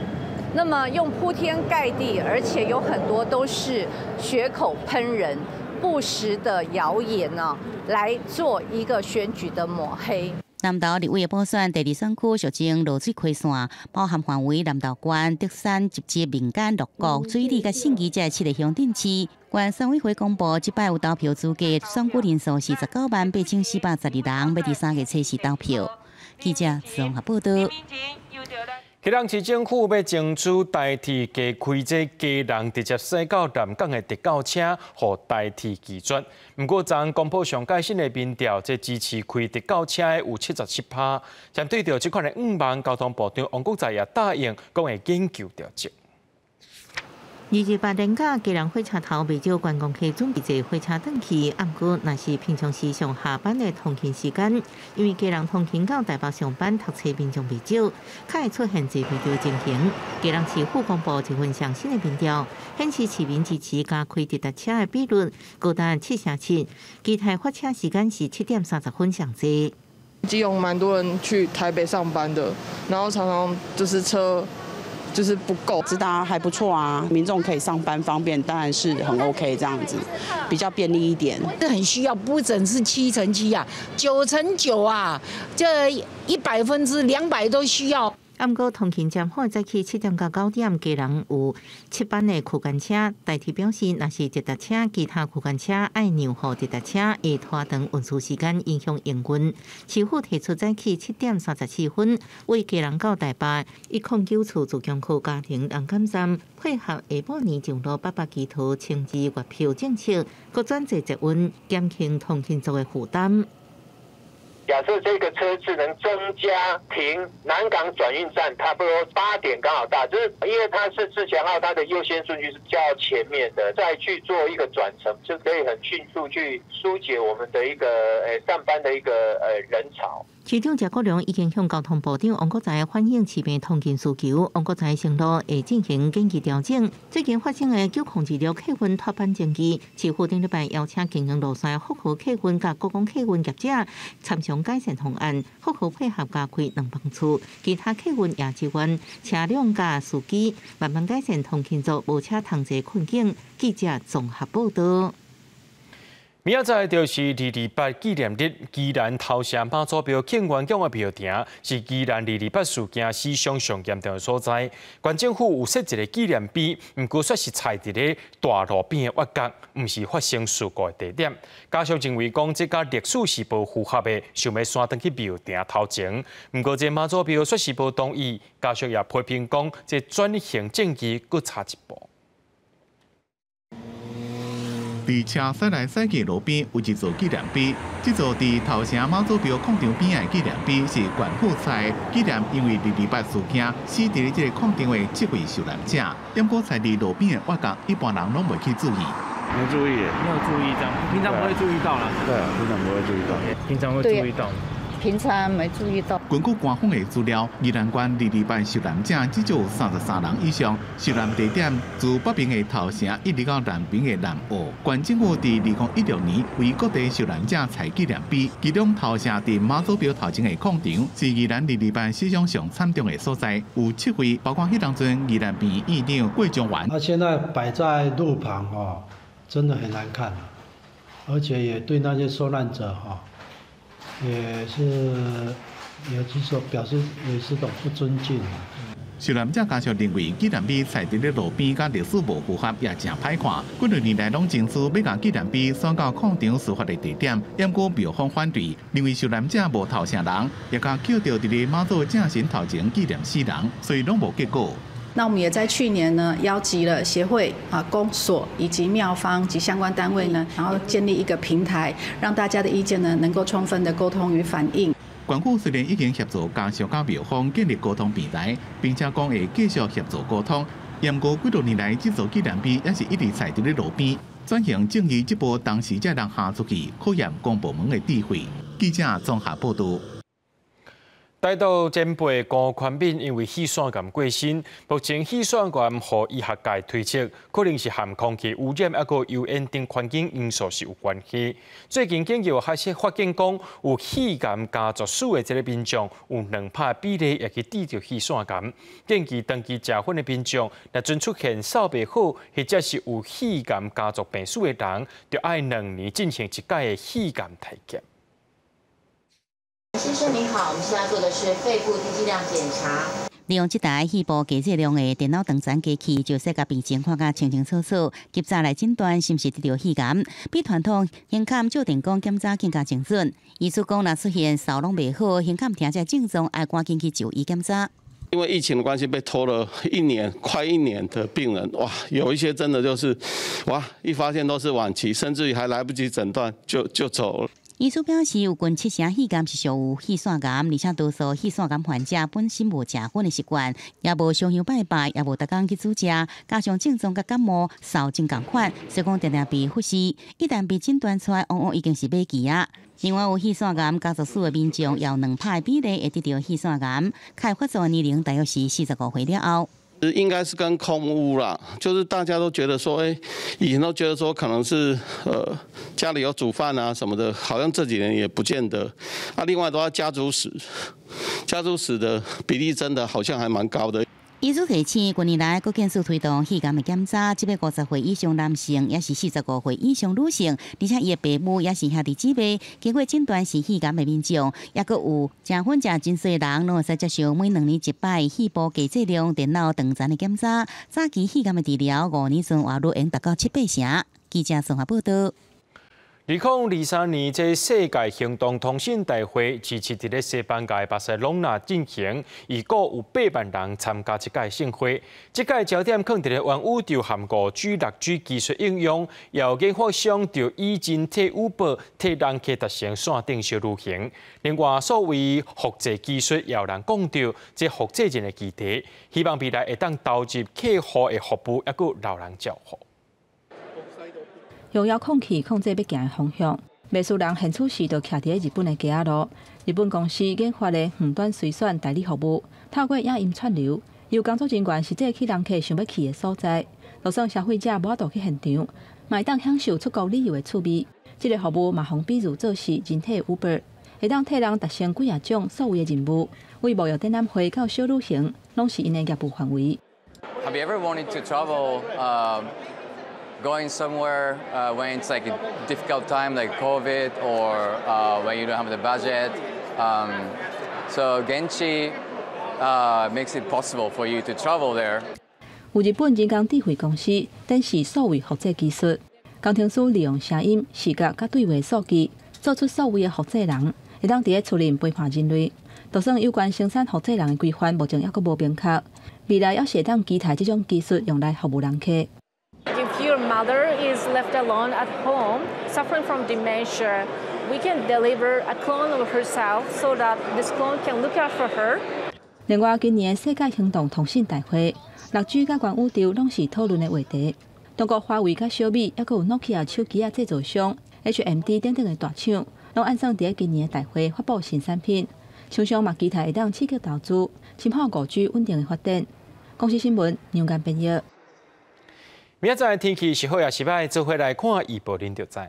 那麼用鋪天蓋地，而且有很多都是血口噴人、不實的謠言呢，來做一個選舉的抹黑。南投立委的補選第二選區俗稱濁水溪線，包含範圍南投縣、竹山、集集、民間、鹿谷、水里佮信義這七个鄉鎮市。縣選委會公布，這擺有投票資格選舉人數是198,412人，欲佇三月初四投票。記者綜合報導。基隆市政府欲爭取台鐵加開這基隆直接駛到南港的特高車，予台鐵拒絕。毋過，昨公布上蓋新的民調，這支持開特高車的有77%。針對著這款的願望，交通部長王國材也答應，講會研究調整。二二八連假，基隆火車頭袂少觀光客準備坐火車轉去，毋過若是平常時上下班的通勤時間，因為基隆通勤到台北上班讀冊民眾袂少，較會出現坐袂著情形。基隆市府公布一份上新的民調，顯示市民支持加開直達車的比率高達7成7，期待發車時間是7點30分上濟。基隆蠻多人去台北上班的，然後常常就是車。就是不夠，直達還不錯啊，民眾可以上班方便，當然是很 OK 這樣子，比較便利一點。這很需要，不只是7成7啊，9成9啊，這200%都需要。毋過通勤暫緩早起7點到9點，基隆有7班的區間車。台鐵表示，若是直達車，其他區間車愛讓予直達車，會拖長運輸時間，影響營運。市府提出早起7點34分，為基隆到台北109處自強區嘉玲人檢站，配合下晡暝上路八百旗頭清字月票政策，閣轉坐捷運，減輕通勤族的負擔。假設這個車次能增加停南港轉運站，差不多8點剛好到，就是因為它是自強號，它的優先順序是較前面的，再去做一個轉乘，就可以很迅速去疏解我們的一個上班的一個人潮。市長謝國樑已經向交通部長王國材反映市民通勤需求，王國材承諾會進行緊急調整。最近發生的9026客運脫班爭議，市府頂禮拜邀請經營路線福和客運佮國光客運業者參詳改善方案，福和配合加開兩班次，其他客運也支援車輛佮司機，慢慢改善通勤族無車通坐困境。記者綜合報導。明仔載就是二二八紀念日，宜蘭頭城媽祖廟慶元宮的廟埕是宜蘭二二八事件死傷上嚴重的所在。縣政府有設一个紀念碑，毋過卻是踩佇咧大路邊的挖角，毋是發生事故的地點。家屬認為講，這佮歷史是無符合的，想欲徙轉去廟埕頭前。毋過這媽祖廟卻是無同意，家屬也批評講，這轉型正義閣差一步。佇車駛來駛去路邊有一座紀念碑，這座佇頭城媽祖廟礦場邊的紀念碑是縣府採紀念，因為二二八事件死佇咧這個礦場的七位受難者。毋過採佇路邊的挖角，一般人攏袂去注意。沒注意，沒有注意這樣，平常不會注意到啦。對，平常不會注意到。平常會注意到。平常沒注意到。根據官方的資料，宜蘭縣二二八受難者至少有33人以上。受難地點自北邊的頭城，一直到南邊的南澳。縣政府佇2016年為各地受難者採紀念碑，其中頭城佇媽祖廟頭前的礦場是宜蘭二二八死傷上慘重的所在，有七位，包括彼當陣宜蘭病院院長郭章元。他現在擺在路旁哦，真的很難看，而且也對那些受難者哈。也是，也就是說表示也是種不尊敬。受難者家屬認為紀念碑採佇咧路邊，佮歷史無符合，也誠歹看。幾若年來攏爭取欲共紀念碑徙到礦場事發的地點，毋過廟方反對，認為受難者無頭城人，也共抾著佇咧媽祖正神頭前紀念死人，所以攏無結果。那我們也在去年呢，邀集了協會啊、公所以及廟方及相關單位呢，然後建立一個平台，讓大家的意見呢能夠充分的溝通與反映。縣府雖然已經協助家屬佮廟方建立溝通平台，並且講會繼續協助溝通，毋過幾若年來，這座紀念碑也是一直採佇咧路邊。轉型正義這步當時才人下出去，考驗公部門的智慧。記者綜合報道。台獨前輩辜寬敏因為肺腺癌過身，目前肺腺癌予醫學界推測，可能是含空氣污染，抑閣油煙等環境因素是有關係。最近研究開始發現講，有肺癌家族史的這个民眾，有2%比例會去得著肺腺癌。建議長期食薰的民眾，若陣出現嗽袂好，或者是有肺癌家族病史的人，就愛2年進行一擺的肺癌體檢。先生您好，我們現在做的是肺部低劑量檢查。利用這台肺部低劑量的電腦斷層機器，就會使共病情看甲清清楚楚，及早來診斷是毋是得著肺癌，比傳統胸坎照電光檢查更加精準。醫師講，若出現嗽攏袂好、胸坎疼這症狀，愛趕緊去就醫檢查。因為疫情的關係，被拖了一年，快一年的病人，哇，有一些真的就是，哇，一發現都是晚期，甚至於還來不及診斷就走了。醫師表示，有近七成肺癌是屬於肺腺癌，而且多數肺腺癌患者本身無食薰的習慣，也無燒香拜拜，也無逐工去煮食，加上症狀佮感冒、嗽真仝款，所以講常常被忽視。一旦被診斷出來，往往已經是晚期啊。另外，有肺腺癌家族史的民眾，有2%比例會得著肺腺癌，較會發作年齡大約是45歲了後。應該是跟空污啦，就是大家都覺得說，欸，以前都覺得說可能是家裡有煮飯啊什麼的，好像這幾年也不見得。啊，另外的話家族史，家族史的比例真的好像還蠻高的。醫師提醒，近年來國健署推動肺癌的檢查，這擺50歲以上男性，抑是45歲以上女性，而且伊的父母抑是兄弟姊妹，經過診斷是肺癌的民眾，抑閣有食薰食真濟人，攏會使接受每2年一擺肺部低劑量電腦斷層的檢查，早期肺癌的治療，5年存活率會達到七八成。記者綜合報道。2023年這世界行動通信大會，持續佇咧西班牙巴塞隆納進行，預估有8萬人參加這屆盛會。這屆焦點放佇咧元宇宙和5G、6G 技術應用，也有研發商就以人體 Uber 替人客達成線頂小旅行。另外，所謂複製技術，也有人講著這複製人的議題，希望未來會當投入客戶的服務，抑閣老人照護。用遙控器控制欲行的方向，袂輸人現此時就徛佇日本的街仔路。日本公司研發的遠端隨選代理服務，透過影音串流，由工作人員實際去人客想欲去的所在，就算消費者無法度去現場，嘛會當享受出國旅遊的趣味。這个服務嘛，予比喻做是人體 Uber，會當替人達成幾仔種所謂的任務，為貿易展覽會到小旅行，攏是𪜶的業務範圍。 Have you ever wanted to travel? Going somewhere when it's like a difficult time like COVID or when you don't have the budget. So Genchi makes it possible for you to travel there. 有日本人工智慧公司展示數位複製技術，工程師利用聲音、視覺佮對話數據，做出所謂的複製人，會當佇咧厝裡陪伴人類。就算有關生產複製人的規範，目前猶閣無明確，未來猶是會當期待這種技術用來服務人客。 If your mother is left alone at home, suffering from dementia, we can deliver a clone of herself so that this clone can look out for her. 另外，今年世界行动通信大会，6G 佮元宇宙攏是讨论的话题。中国华为佮小米，犹阁有 Nokia 手机仔制造商 HMD 等等的大厂，攏按算伫今年的大会发布新产品，厂商嘛期待会当刺激投资，深化5G 稳定的发展。公视新闻杨坚编译。明仔载天气是好抑是䆀，做伙来看预报，恁就知。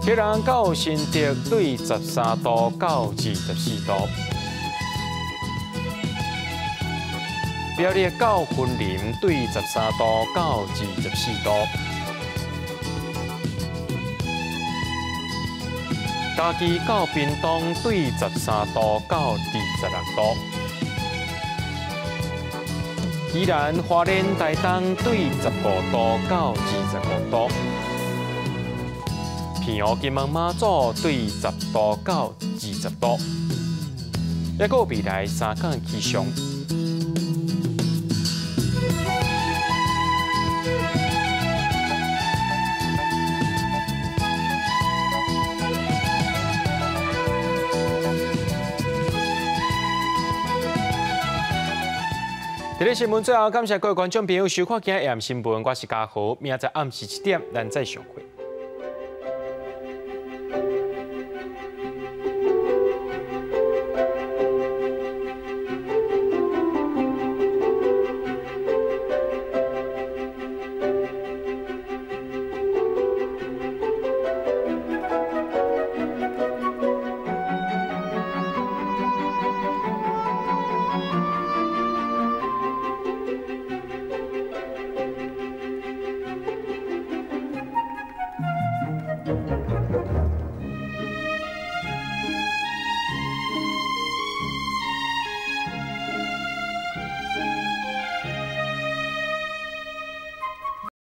基隆到新竹对13度到24度，苗栗到云林对13度到24度，嘉义到屏东对13度到26度，宜兰花莲台东对15度到25度。澎湖金门马祖对10度到20度，犹阁有未来3工气象。这个新闻最后，感谢各位观众朋友收看今日 AM 新闻，我是嘉豪，明仔载暗时7点，咱再相会。